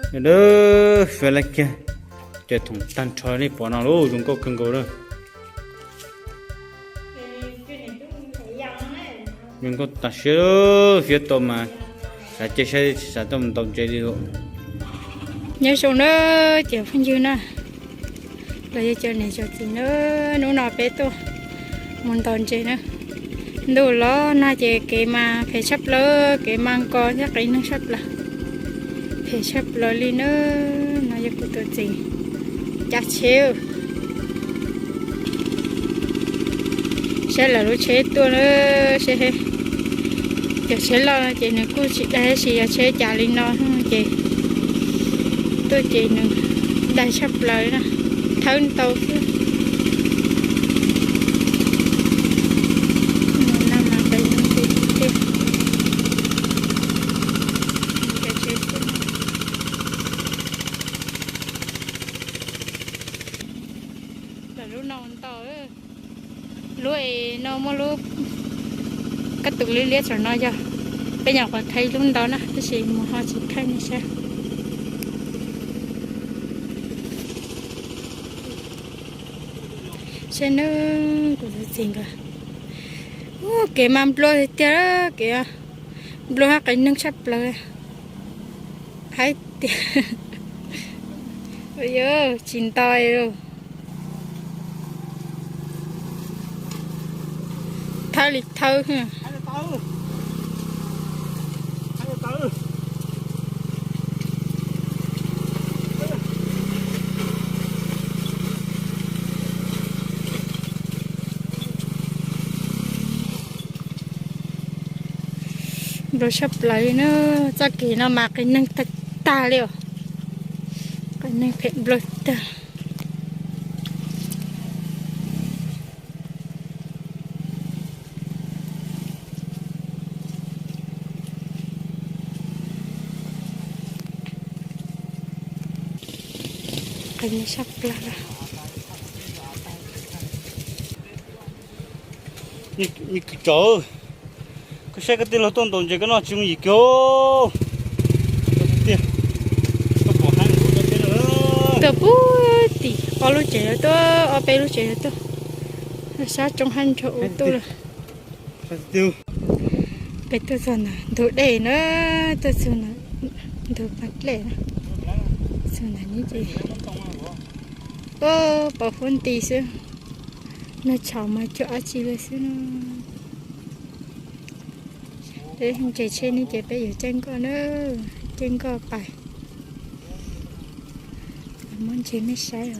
Dawb fiav lawm kiag, cov thoom tag nrho nej pom no lauj, zoo nkauj kawg nkaus lawm. Zoo nkauj tas siab, fiav tau mas xav cia saib tsis xav tuaj mus ntaus ntses li lauj. Nyob zoo na cov phooj ywg na, los yog cov niam cov txiv na, hnub no peb tuaj mus ntaus ntses na. Ntuj los nag ces kev mas phem tshaj plaws, kev mas nkos thiab qias neeg tshaj plaws. Phem tshaj plaws li na. No yog kuv tus txiv cab tsheb. Saib lawv lub tsheb tuaj na, saib cov tsheb loj no ces nws kuj tsis daig, tab sis yog tsheb cas li no ces tuaj ces nws daig tshaj plaws na, thawb ntau xwb. Tiag. Lawv lub no ntau, lub es no muaj lub kab tus liab liab tam no yog peb nyuam qhuav khaij lub ntau na, tab sis mus ho tsis khaij ne saib. Saib nawb kuv tus txiv nkawd. Ua kev mas nplua tiag tiag, kev nplua hab qias neeg tshaj plaws. Haib tiag. Yog tsis ntau. Thawb li thawb. Nplua tshaj plaws li na, txoj kev no mas qias neeg tag tag li os. Qias neeg phem nplua tag. Qias neeg tshaj plaws. Kws tsav, koj saib koj tij laug tuaj ntaus ntses koj noj tsis yooj yim kiag. Tuaj puag tim ob lub tsev yuav tuaj, ob peb lub tsev yuav tuaj. Sab tsoob hab nrho ua tuj lawm. Peb tuaj txog ntawm ntug dej na, tuaj txog ntawm ntug pas dlej na, txog ntawm no ces, o, pos huab nti xwb. Noj tshauv mas cuag dab tsi li xwb no. Peb ntses tsheb ne ces peb yuav caij nkoj na, caij nkoj pais. Muab ntses mej saib os.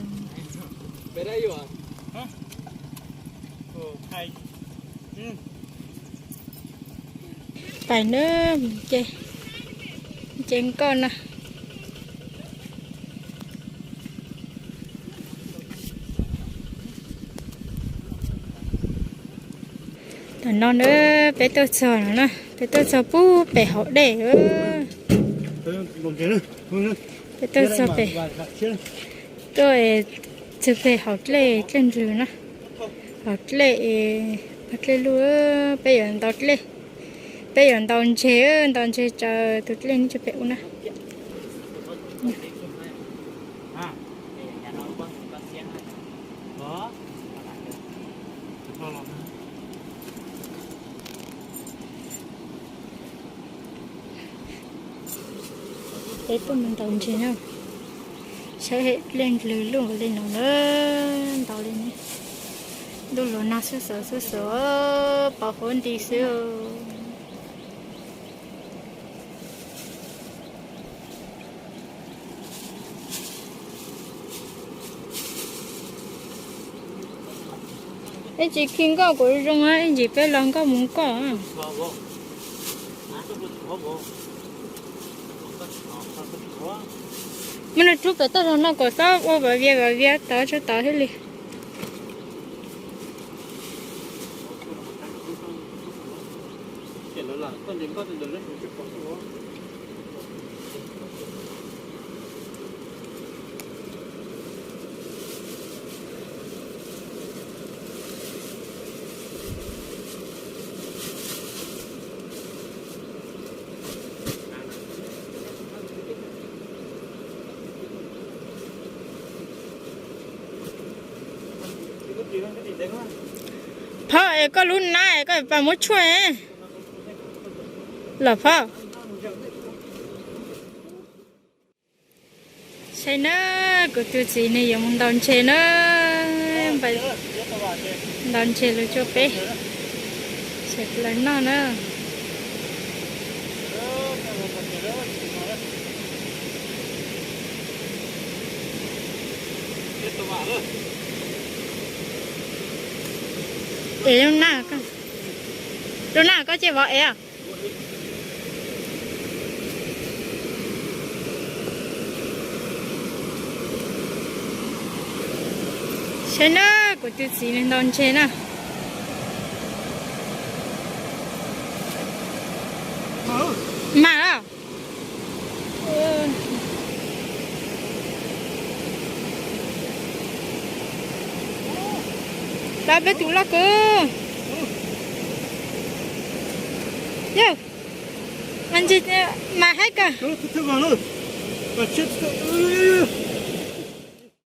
Pais na, ces nkoj na. Tam no na, peb tuaj txog no na, peb tuaj txog puag pem hauv dej. Peb tuaj txog pem, tuaj txog pem hauv dlej, dlej ntsws na. Hauv dlej, hauv dlej luj, peb yuav ntaus dlej. Peb yuav ntaus ntses, ntaus ntses tsaws tus dlej no tso pem ub na. Peb tuaj mus ntaus ntses na. Saib dlej ntsws luj li no na, ntaus li ne. Ntuj los nag xwb xwb xwb xwb, pos huab nti xwb. Ib ntsis khi nkoj kuv zoo, ib ntsis peb los nkoj mus nkoj. Muab nws rub pem toj zog no kom txhob ua vam vias vam vias tod tso tod thiaj li. Phauj, es koj lub nab es koj pab muab tshuaj los phauj. Saib na, kuv tus txiv nws yuav mus ntaus ntses na, ntaus ntses los tso peb sawv daws noj na. Es lub na, lub na koj cia vov es. Saib na, kuv tus txiv nws ntaus ntses na. Mas lawm. Tau peb tus loj kawg. Yog, mas ntsis mas haib kawg.